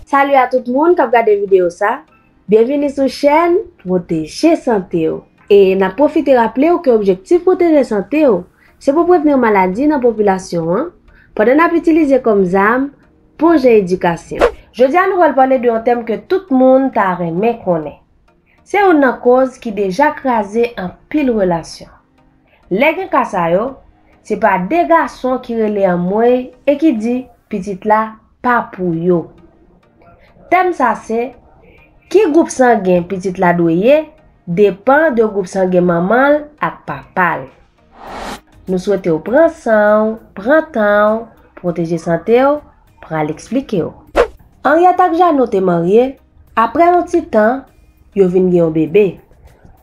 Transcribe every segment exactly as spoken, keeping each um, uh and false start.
Salut a tout moun k ap gade videyo sa. Byenvini sou chèn Pwoteje Sante W. E n ap pwofite raple w ke objektif Pwoteje Sante W se pou prevni maladi nan popilasyon an, pandan n ap itilize kòm zam pwojè edikasyon. Jodi a nou pral pale de yon tèm ke tout moun ta renmen konnen. Se youn nan koz ki deja kraze anpil relasyon. Lè gen ka sa yo, se pa de gason ki rele anmwey e ki di pitit la pa pou yo. Tèm sa se, ki gwoup sangen pitit la dwe ye depann de gwoup sangen manman l ak papa l. Nou swete w pran san w, pran tan w, Pwoteje Sante W pral eksplike w. Henriette ak Jeannot te marye, apre yon ti tan, yo vin gen yon bebe.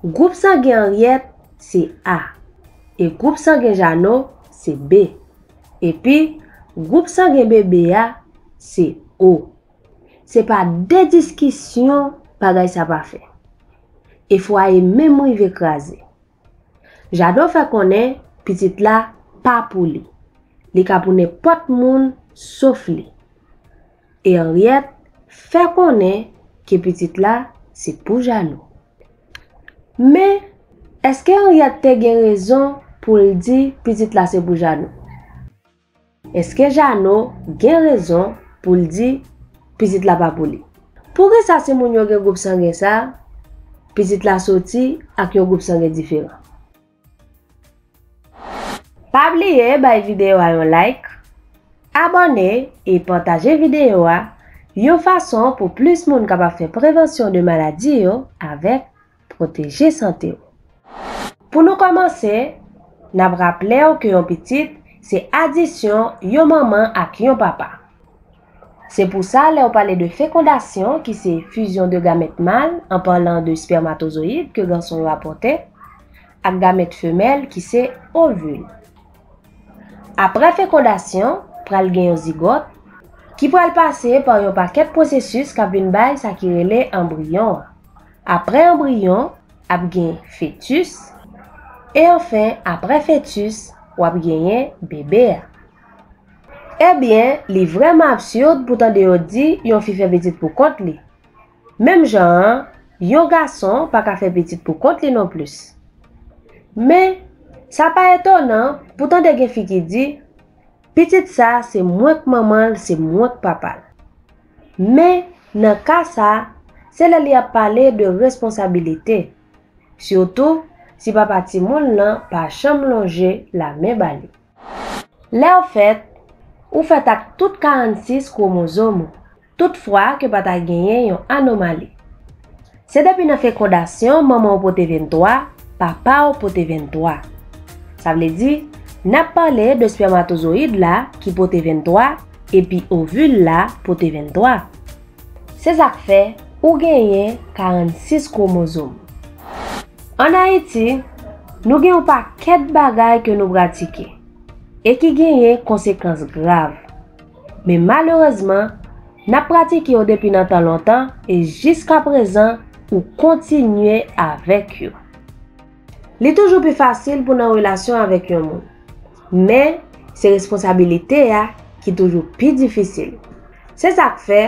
Gwoup sangen Henriette se A, e gwoup sangen Jeannot se B. Epi, gwoup sangen bebe a se O. Se pa de diskisyon bagay sa pa fè. E fwaye menm rive kraze. Jeannot fè konnen pitit la pa pou li. Li ka pou nenpòt moun sof li. E Henriette fè konnen ke pitit la se pou Jeannot. Men, èske Henriette te gen rezon pou l di pitit la se pou Jeannot? Èske Jeannot gen rezon pou l di pitit la pa pou li? Poukisa timoun yo gen gwoup sangen sa, pitit la soti ak yon gwoup sangen diferan? Pa bliye bay videyo a yon like, abòne e pataje videyo a yon fason pou plis moun kapab fè prevansyon de maladi yo avèk Pwoteje Sante W. Pou nou kòmanse, n ap raple w ke yon pitit se adisyon yon manman ak yon papa. Se pou sa, lè w pale de fekondasyon, ki se fusion de gamèt mal, en parlant de spermatozoyid ke gason yo ap pòte, ak gamèt femèl, ki se ovil. Apre fekondasyon, pral gen yon zigòt, ki pral pase pa yon pakèt pwosesis k ap vin bay sa ki rele anbriyon an. Apre anbriyon, ap gen fetis, e anfen, apre fetis, w ap genyen bebe a. Ebyen, li vrèman absid pou tande yo di yon fi fè pitit pou kont li. Menm jan an, yon gason pa ka fè pitit pou kont li nonplis. Men, sa pa etonan pou tande gen fi ki di, pitit sa se mwen k manman l, se mwen k papa l. Men, nan ka sa, se lè li ap pale de responsabilite, sitou si papa timoun lan pa janm lonje lamen ba li. Lè w fèt, ou fèt ak tout karannsis kwomozòm ou, toutfwa ke pa ta genyen yon anomali. Se depi nan fekondasyon manman w pote venntwa, papa w pote venntwa. Sa vle di, n ap pale de spèmatozoyid la ki pote venntwa epi ovil la pote venntwa. Se sa k fè ou genyen karannsis kwomozòm. Ann Ayiti, nou gen yon pakèt bagay ke nou pratike e ki genyen konsekans grav. Men malerezman, n ap pratike yo depi nan tan lontan e jiskaprezan ou kontinye avèk yo. Li toujou pi fasil pou nan relasyon avèk yon moun. Men, se responsabilite a ki toujou pi difisil. Se sa k fè,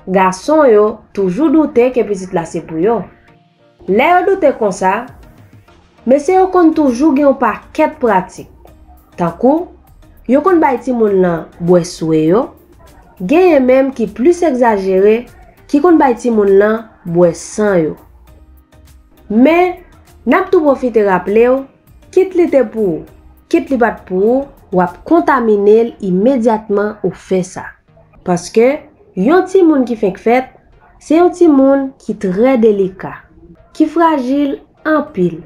gason yo toujou doute ke pitit la se pou yo. Lè yo doute konsa, mesye yo konn toujou gen yon pakèt pratik. Tankou, yo konn bay timoun lan bwè swe yo, genyen menm ki plis egzajere, ki konn bay timoun lan bwè san yo. Men, n ap tou pwofite raple w, kit li te pou ou, kit li pa t pou ou, w ap kontamine l imedyatman ou fè sa. Paske, yon timoun ki fenk fèt, se yon timoun ki trè delika, ki frajil anpil,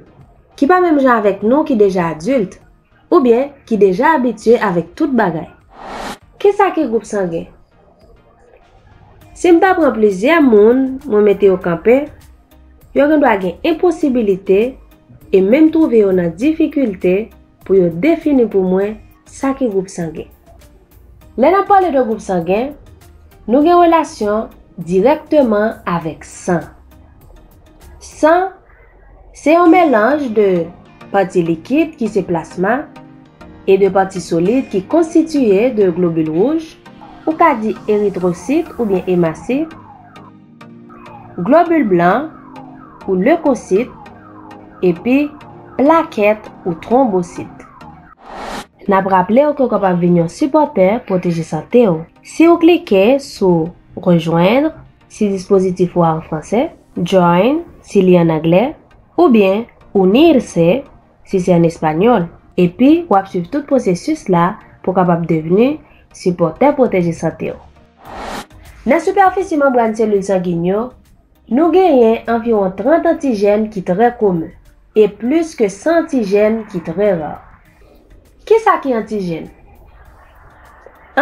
ki pa menm jan avèk nou ki deja adilt, oubyen ki deja abitye avèk tout bagay. Kisa ki gwoup sangen? Si m ta pran plizyè moun, mwen mete yo kanpe, yo gendwa gen enposibilite e menm twouve yo nan difikilte pou yo defini pou mwen sa ki gwoup sangen. Lè n ap pale de gwoup sangen, nou gen relasyon dirèkteman avèk san. San se yon melanj de pati likid ki se plasma e de pati solid ki konstitiye de globil wouj Ou ka di eritwosit oubyen emasit, globil blan ou lekosit, epi plakèt ou twonbosit. N ap raple w ke w kapab vin yon sipòtè Pwoteje Sante w si w klike sou Rejoindre si dispozitif ou a an franse, Join si li an anglè, oubyen Unirse si se an espanyòl. Epi w ap swiv tout pwosesis la pou w kapab devni sipòtè Pwoteje Sante w. Nan sipèfisi manbràn selil sangin yo, nou genyen anviwon trant antijèn ki trè komen e plis ke san antijèn ki trè ra. Kisa ki antijèn?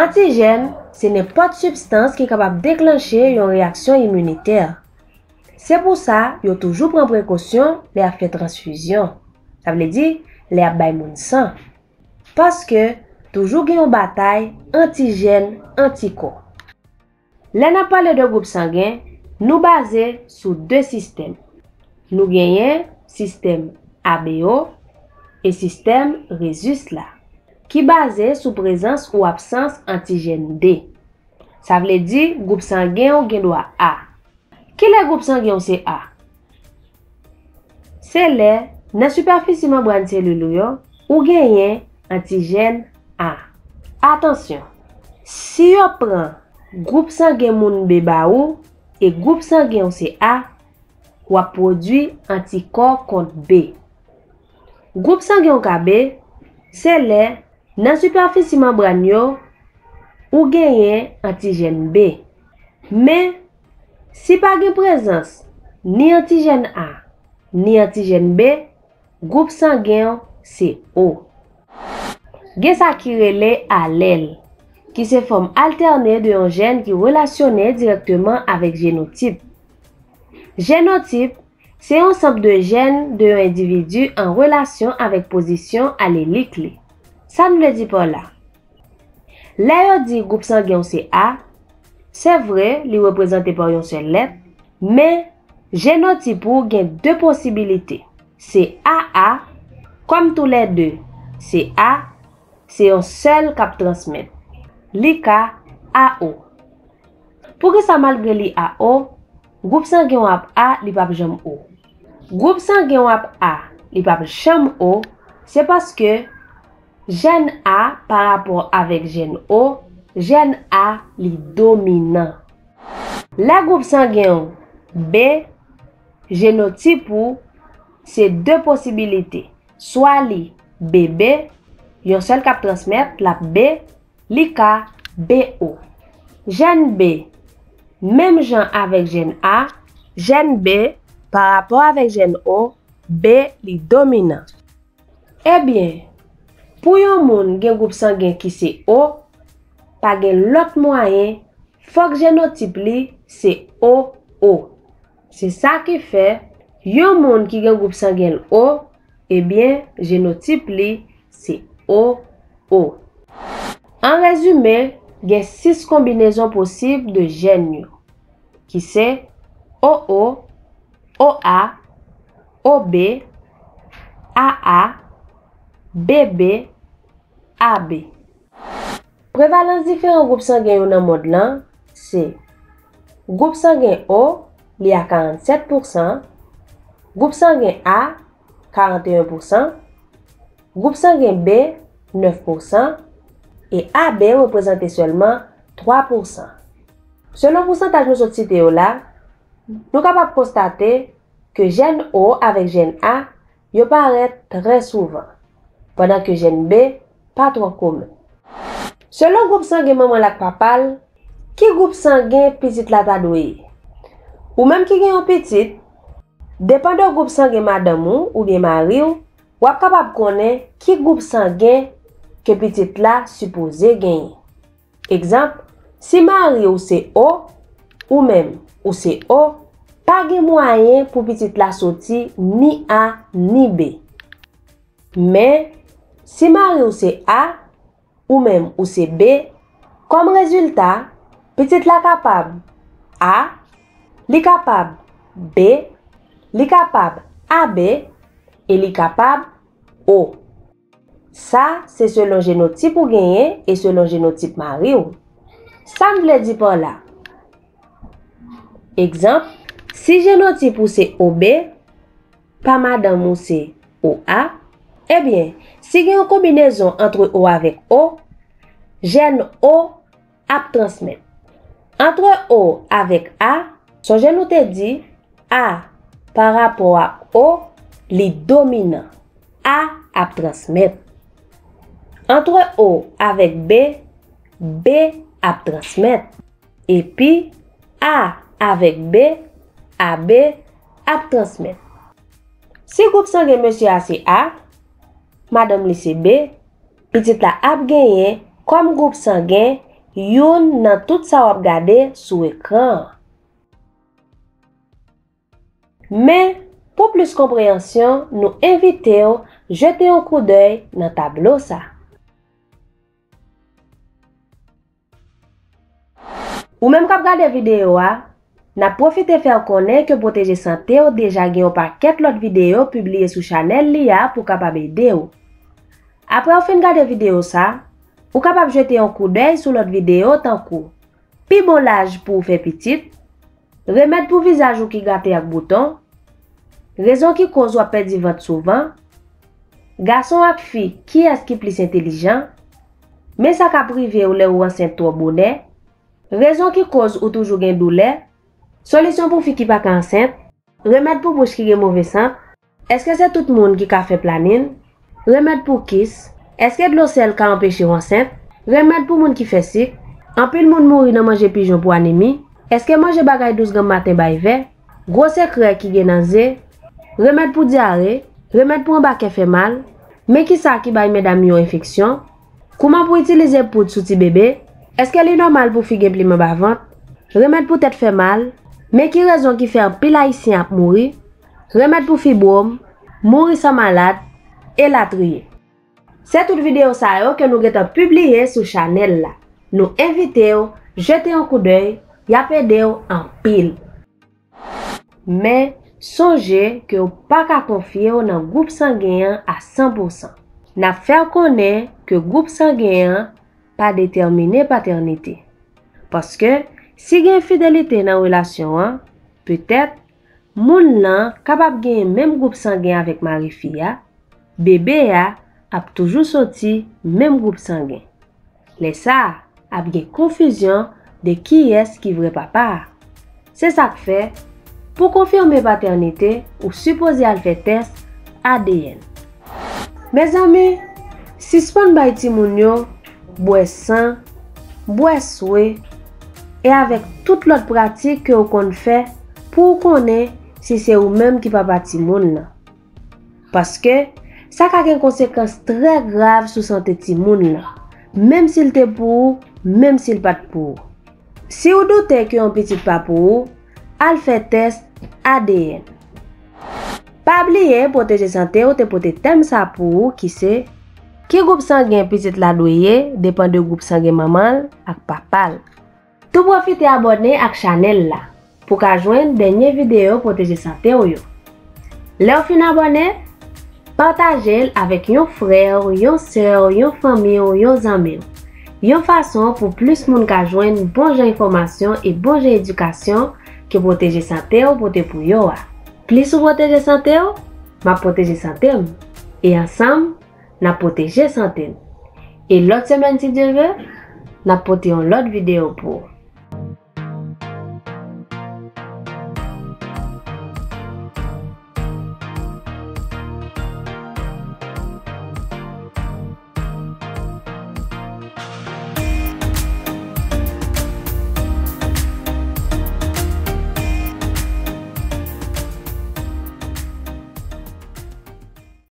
Antijèn se nenpòt sibstans ki kapab deklanche yon reyaksyon iminitè. Se pou sa yo toujou pran prekosyon lè y ap fè transfizyon, sa vle di lè y ap bay moun san, paske toujou gen yon batay antijèn-antikò. Lè n ap pale de gwoup sangen, nou baze sou de sistèm. Nou genyen sistèm A B O e sistèm Rhesus la, ki baze sou prezans ou absans antijèn D. Sa vle di gwoup sangen w gen dwa A. Kilè gwoup sangen w se A? Se lè, nan sipèfisi manbràn selil ou yo, ou genyen antijèn A. Atansyon, si yo pran gwoup sangen moun B ba ou e gwoup sangen w se A, w ap pwodui antikò kont B. Gwoup sangen w ka B, se lè nan sipèfisi manbràn yo, ou genyen antijèn B. Men, si pa gen prezans ni antijèn A, ni antijèn B, gwoup sangen w se O. Gen sa ki rele alèl, ki se fòm altène de yon jèn ki relasyone dirèkteman avèk jenotip. Jenotip se yon ansanm de jèn de yon endividi an relasyon avèk pozisyon alelik li. Sa n vle di pa la? Lè yo di gwoup sangen w se A, se vre, li reprezante pa yon sèl lèt, men jenotip ou gen de posibilite. Se A A, kòm toulède se A, se yon sèl k ap transmèt. Li ka A O. Poukisa malgre li A O, gwoup sangen w ap A, li p ap janm O? Gwoup sangen w ap A, li p ap janm O, se paske jèn A pa rapò avèk jèn O, jèn A li dominan. Lè gwoup sangen w B, jenotip ou se de posibilite, swa li B B, yon sèl k ap transmèt, l ap B, li ka B O. Jèn B, menm jan avèk jèn A, jèn B, pa rapò avèk jèn O, B li dominan. Ebyen, pou yon moun gen gwoup sangen ki se O, pa gen lòt mwayen, fòk jenotip li se O O. Se sa ki fè, yon moun ki gen gwoup sangen l O, ebyen, jenotip li se O O. An rezime, gen sis konbinezon posib de jèn yo, ki se O O, O A, O B, A A, B B, A B. Prevalans diferan gwoup sangen yo nan mond lan se: gwoup sangen O, li a karannsèt pousan, gwoup sangen A, karanteyen pousan, gwoup sangen B, nèf pousan, e A B reprezante sèlman twa pousan. Selon pousantaj nou sot site yo la, nou kapab konstate ke jèn O avèk jèn A, yo parèt trè souvan, pandan ke jèn B pa twò komen. Selon gwoup sangen manman l ak papa l, ki gwoup sangen pitit la ta dwe ye? Ou menm ki gen yon pitit, depann de gwoup sangen madanm ou oubyen mari w, w ap kapab konnen ki gwoup sangen ke pitit la sipoze genyen. Egzanp, si mari w se O, ou menm ou se O, pa gen mwayen pou pitit la soti ni A ni B. Men, si mari w se A, ou menm ou se B, kòm rezilta, pitit la kapab A, li kapab B, li kapab A B, e li kapab O. Sa se selon jenotip ou genyen e selon jenotip mari w. Sa m vle di pa la? Egzanp, si jenotip ou se O B, pa madanm ou se O A, ebyen, si gen yon konbinezon ant O avèk O, jèn O ap transmèt. Ant O avèk A, sonje nou te di A pa rapò ak O, li dominan. A ap transmèt. Ant O avèk B, B ap transmèt. Epi, A avèk B, A B ap transmèt. Si gwoup sangen mesye a se A, madanm li se B, pitit la ap genyen kòm gwoup sangen youn nan tout sa w ap gade sou ekran an. Men, pou plis konpreyansyon, nou envite w jete yon koudèy nan tablo sa. Ou menm k ap gade videyo a, n ap pwofite fè w konnen ke Pwoteje Sante w deja gen yon pakèt lòt videyo pibliye sou chanèl li a pou kapab ede w. Apre w fin gade videyo sa, ou kapab jete yon koudèy sou lòt videyo tankou pi bon laj pou w fè pitit, remèd pou vizaj ou ki gate ak bouton, rezon ki koz w ap pèdi vant souvan, gason ak fi, kiyès ki plis entelijan, men sa k ap rive w lè ou ansent twò bonè, rezon ki koz ou toujou gen doulè, solisyon pou fi ki pa ka ansent, remèd pou bouch ki gen move sant, èske se tout moun ki ka fè planin, remèd pou kis, èske dlo sèl ka anpeche w ansent, remèd pou moun ki fè sik, anpil moun mouri nan manje pijon pou anemi, èske manje bagay dous granm maten bay vè, gwo sekrè ki gen nan ze, remèd pou dyare, remèd pou anba kè fè mal, men kisa ki bay medam yo enfeksyon, kouman pou itilize poud sou ti bebe, èske li nòmal pou fi gen plim anba vant, remèd pou tèt fè mal, men ki rezon ki fè anpil ayisyen ap mouri, remèd pou fibwòm, mouri san malad, elatriye. Se tout videyo sa yo ke nou gentan pibliye sou chanèl la. Nou envite w jete yon koudèy, y ap ede w anpil. Men, sonje ke w pa ka konfye w nan gwoup sangen an a san pou san. N ap fè w konnen ke gwoup sangen an pa detèmine patènite. Paske, si gen enfidelite nan relasyon an, petèt, moun nan kapab genyen menm gwoup sangen avèk mari fi a, bebe a ap toujou soti menm gwoup sangen. Lè sa a, ap gen konfizyon de kiyès ki vrè papa a. Se sa k fè, pou konfime patènite, ou sipoze al fè tès A D N. Mezanmi, sispann bay timoun yo bwè san, bwè swe, e avèk tout lòt pratik ke w konn fè pou w konnen si se ou menm ki papa timoun nan. Paske, sa ka gen konsekans trè grav sou sante timoun nan, menm si l te pou ou, menm si l pa t pou ou. Si w doute ke yon pitit pa pou ou, al fè tès A D N. Pa bliye, Pwoteje Sante w te pote tèm sa pou ou ki se, ki gwoup sangen pitit la dwe ye, depann de gwoup sangen manman l ak papa l. Tou pwofite abòne ak chanèl la pou w ka jwenn dènye videyo Pwoteje Sante w yo. Lè w fin abòne, pataje l avèk yon frè w, yon sè w, yon fanmi w, yon zanmi w. Yon fason pou plis moun ka jwenn bon jan enfòmasyon e bon jan edikasyon ke Pwoteje Sante w pote pou yo a. Plis ou pwoteje sante w, m ap pwoteje sante m. E ansanm, n ap pwoteje sante n. E lòt semèn, si Dye vle, n ap pote yon lòt videyo pou ou.